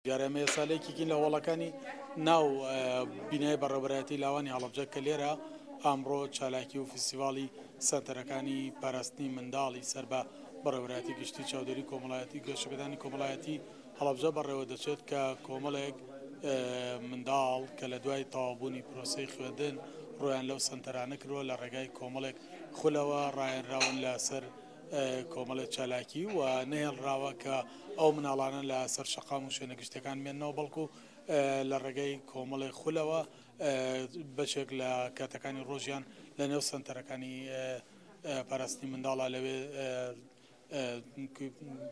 دیارە ئێمە ئێستا لە یەکێکین لە هۆڵەکانی ناو بینای بەڕێوەبەرایەتی لاوانی هەڵەبجە کە لێرە ئەمڕۆ چالاکی و فیستیڤاڵی سەنتەرەکانی پاراستنی منداڵی سەر بە بەڕێوەبەرایەتی گشتی چاودێری کۆمەڵایەتی گەشەپێدانی کۆمەڵایەتی هەڵەبجە بەڕێوە دەچێت کە کۆمەڵێک منداڵ کە لە دوای تەواوبوونی پرۆسەی خوێندن ڕویان لەو سەنتەرانە کردووە لە ڕێگای کۆمەڵێک خولەوە ڕاهێنراون لەسەر کۆمەڵێک چالاکی و نەهێڵراوە کە ئەو مناڵانە لە سەر شەقام و شوێنە گشتیەکان بمێننەوە، بەڵکو لە ڕێگەی کۆمەڵێک خولەوە بەشێک لە کاتەکانی ڕۆژیان لە نێو سەنتەرەکانی پاراستنی منداڵە لەوێ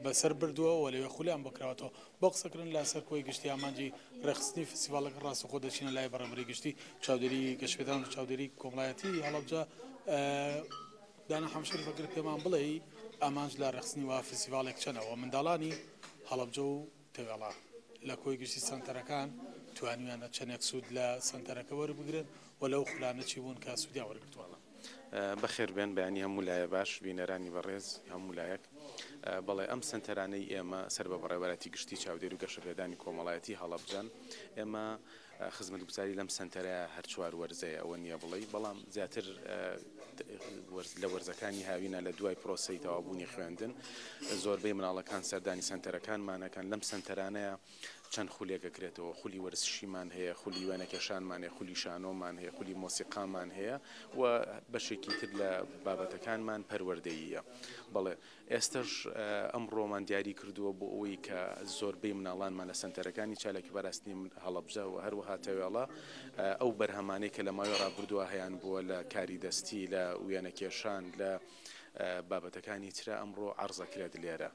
بەسەر بردووە و لەوێ خولیان بۆ کراوەتەوە. بۆ قسەکردن لە سەر کۆی گشتی ئامانجی ڕێکخستنی فستیڤاڵەکە ڕاستەوخۆ دەچینە لای بەڕێوەبەری گشتی چاودێری گەشەپێدان و چاودێری کۆمەڵایەتی هەڵەبجە. دانا حەمەشەریف ئەگەر پێمان بڵێی ئامانج لە ڕێکخستنی وەها فستیڤاڵێک چەنە و منداڵانی هەڵەبجە و تەوێڵە لە کۆی گشتی سەنتەرەکان توانیویانە چەنێک سوود لە سەنتەرەکە وەربگرن و لەو خولانە چی بوون کە سوودیان وەرگرتووە؟ بەخێربێن بەیانی هەموو لایە باش بینەرانی بەڕێز هەموو لایەک. بەڵێ ئەم سەنتەرانەی ئێمە سەر بە بەڕێوەبەرایەتی گشتی چاودێری و گەشەپێدانی کۆمەڵایەتی هەڵەبجەن. ئێمە خزمەتگوزاری لەم سەنتەرە هەر چوار وەرزەیە ئەوە نییە بڵێی، بەڵام زیاتر لە وەرزەکانی هاوینە لە دوای پرۆسەی تەواوبوونی خوێندن زۆربەی مناڵەکان سەردانی سەنتەرەکانمان ئەکەن، لەم سەنتەرانەیە چەند خولێک ئەکرێتەوە، خولی وەرزشیمان هەیە، خولی وێنەکێشانمان هەیە، خولی شانۆمان هەیە، خولی مۆسیقامان هەیە و بەشێکی تر لە بابەتەکانمان پەروەردەییە. بەڵێ ئێستەش ئەمڕۆمان دیاری کردووە بۆ ئەوەی کە زۆربەی مناڵانمان لە سەنتەرەکانی چالاکی پاراستنی هەڵەبجە و هەروەها تەوێڵە ئەو بەرهەمانەی کە لە ماوەی ڕابردووە هەیان بووە لە کاری دەستی لە وێنەکێشان لە بابەتەکانی ترا ئەمڕۆ عەرزەکرێت لێرە.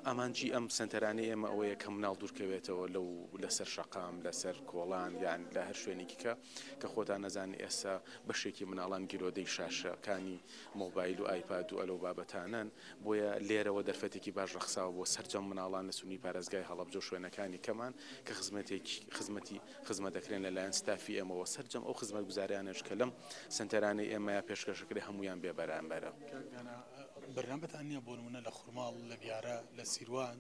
ئامانجی ئەم سەنتەرانەی ئێمە ئەوەیە کە مناڵ دوورکەوێتەوە لەو لەسەر شەقام لەسەر کۆڵان یان لە هەر شوێنێکی کە کە خۆتان نەزانن ئێستا بەشێکی مناڵان گیرۆدەی شاشەکانی مۆبایل و ئایپاد و ئەلەو بابەتانەن، بۆیە لێرەوە دەرفەتێکی باش ڕەخساوە بۆ سەرجەم مناڵان لە سنووری پارێزگای هەڵەبجە و شوێنەکانی کەمان کە خزمەتێکی خزمەتی خزمەت دەکرێن لە لایەن ستافی ئێمەوە، سەرجەم ئەو خزمەتگوزاریانەش کە لەم سەنتەرانەی ئێمەیا پێشکەش دەکرێت هەموویان بێ بەرامبەرە. کاک دانا بەرنامەتان نییە بۆ نموونە لە خورماڵ، لە بیارە، لە سیروان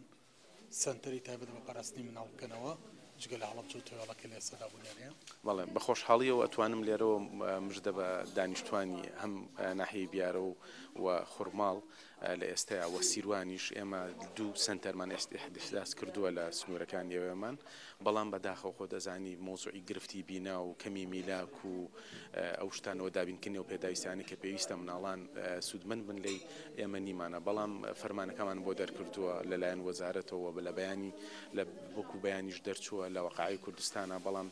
سەنتەری تایبەت بە پاراستنی مناڵ بکەنەوە جگە لە هەڵەبجە و تەوێڵە کە لە ئێستادا بوونیان هەیە؟ بەڵێ، بە خۆشحاڵییەوە ئەتوانم لێرەوە مژدە بە دانیشتوانی هەم ناحیەی بیارە و و خورماڵ لە ئێستایا و سیروانیش ئێمە دوو سەنتەرمان ئیحداس کردووە لە سنوورەکانی ئەوێمان بەڵام بە داخەوە خۆت ئەزانی مەوزوعی گرفتی بینا و کەمی میلاک و ئەو شتانە و دابینکردنی ئەو پێداویستیانەی کە پێویستە مناڵان سوودمەند بن لێی ئێمە نیمانە بەڵام فەرمانەکەمان بۆ دەرکردووە لەلایەن وەزارەتەوە لە بەیانی لە وەکو بەیانیش دەرچووە لە وەقاعی کوردستانە بەڵام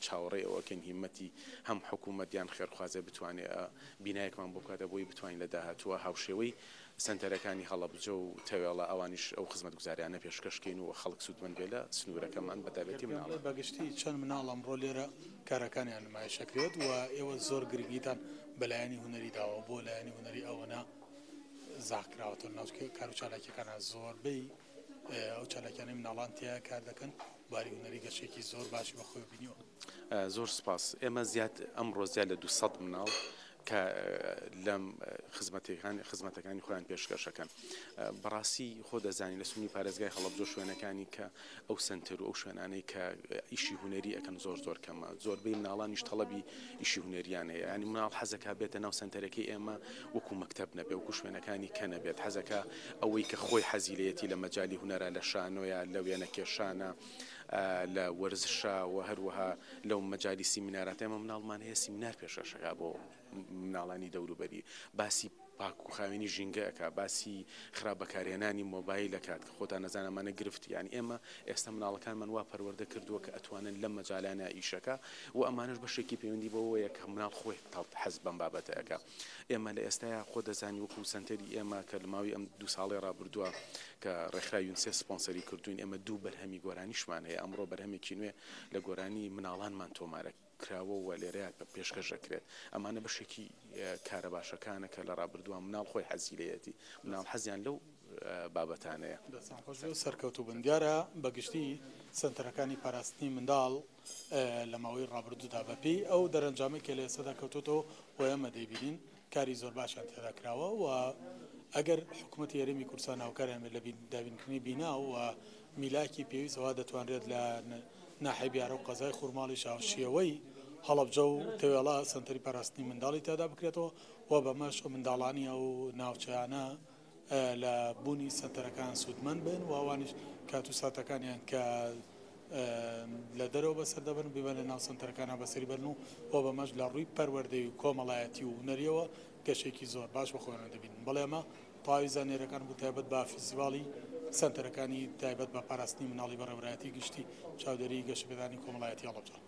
چاوەڕێی ئەوەکەین هیمەتی هەم حکوومەت یان خێرخوازێ بتوانێ بینایەکمان بۆ بکاتە بۆی بتوانین لە داهاتووە هاوشێوەی سەنتەرەکانی هەڵەبجە و تەوێڵە ئەوانیش ئەو خزمەتگوزاریانە پێشکەش کەین و خەڵک سوودمەند بێت لە سنوورەکەمان بە تایبەتی گەر پێم بڵێی مناڵان. بە گشتی چەند مناڵ ئەمڕۆ لێرە کارەکانیان نمایش ئەکرێت و ئێوە زۆر گرنگیتان بە لایەنی هونەری داوە بۆ لایەنی هونەری ئەوەنە زاخ کراوەتەوە لەناو کار و چالاکیەکانا زۆربەی ئەو چالاکیانەی مناڵان تیایا کار دەکەن باری هونەری گەشەیەکی زۆر باشی بەخۆیەوە بینیوە. زۆر سوپاس. ئێمە زیاد ئەمڕۆ زیاد لە 200 مناڵ کە لەم خزمەتەکان خزمەتەکانی خۆیان پێشکەشەکەن. بەڕاستی خۆ دەزانی لە سنووری پارێزگای هەڵەبجە شوێنەکانی کە ئەو سەنتەر و ئەو شوێنانەی کە ئیشی هونەری ئەکەن زۆر زۆر کەمە. زۆربەی مناڵانیش تەڵەبی ئیشی هونەریان هەیە. یانی مناڵ حەزەکا بێتە ناو سەنتەرەکەی ئێمە وەکو مەکتەب نەبێ، وەکو شوێنەکانی کە نەبێت. حەزەکا ئەوەی کە خۆی حەزی لێیەتی لە مەجالی هونەرا، لە شانۆیا، لە وێنەکێشانا، لە وەرزشا و هەروەها لەو مەجالی سیمیناراتە ئێمە مناڵمان هەیە سیمینار پێشکەش ئەکا بۆ مناڵانی دەوروبەری باسی پاک و خاوێنی ژینگە ئەکا باسی خراپ بەکارهێنانی مۆبایل ئەکات کە خۆتان ئەزانن ئەمانە گرفت یانی ئێمە ئێستا مناڵەکانمان وا پەروەردە کردووە کە ئەتوانن لەم مەجالانە ئیشەکا و ئەمانەش بەشێکی پەیوەندی بەوەیە کە مناڵ خۆی حەز بەم بابەتە ئەکا ئێمە لە ئێستایا خۆ دەزانی وەکو سەنتەری ئێمە کە لە ماوەی ئەم دوو ساڵەی ڕابردووە کە ڕێکخراوی یونسێف سپۆنسەری کردووین ئێمە دوو بەرهەمی گۆرانیشمان هەیە ئەمڕۆ بەرهەمێکی نوێ لە گۆرانی مناڵانمان تۆمارە کراوە و لێرەیا پێشکەش ئەکرێت ئەمانە بەشێکی کارە باشەکانە کە لە ڕابردووە مناڵ خۆی حەزی لێیەتی مناڵ حەزیان لەو بابەتانەیە. دەستان خۆش بێ و سەرکەوتوو بن. دیارە بە گشتی سەنتەرەکانی پاراستنی منداڵ لە ماوەی ڕابردوودا بە پێی ئەو دەرەنجامەی کە لە ئێستادا کەوتۆتەوە و ئێمە دەیبینین کاری زۆر باشیان تێدا کراوە و ئەگەر حکوومەتی هەرێمی کوردستان هاوکاریان بێت لە دابینکردنی بینا و میلاکی پێویست ئەوا دەتوانرێت لە ناحیەی بیارە و قەزای خورماڵیش هاوشێوەی هەڵەبجە و تەوێڵە سەنتەری پاراستنی منداڵی تیادا بکرێتەوە و بەمەش منداڵانی ئەو ناوچەیانە لە بوونی سەنتەرەکان سوودمەند بن و ئەوانیش کات و ساتەکانیان کە لە دەرەوە بەسەر دەبەن ببەنە ناو سەنتەرەکانە بەسەری بەرن و و بەمەش لە ڕووی پەروەردەی و کۆمەڵایەتی و هونەریەوە گەشێکی زۆر باش بە خۆیان دەبینن. بەڵێ ئەمە تەواوی زانیاریەکان بوو تایبەت بە فیستیڤاڵی سەنتەرەکانی تایبەت بە پاراستنی مناڵی بەڕێوەبەرایەتی گشتی چاودێری گەشەپێدانی کۆمەڵایەتی هەڵەبجە.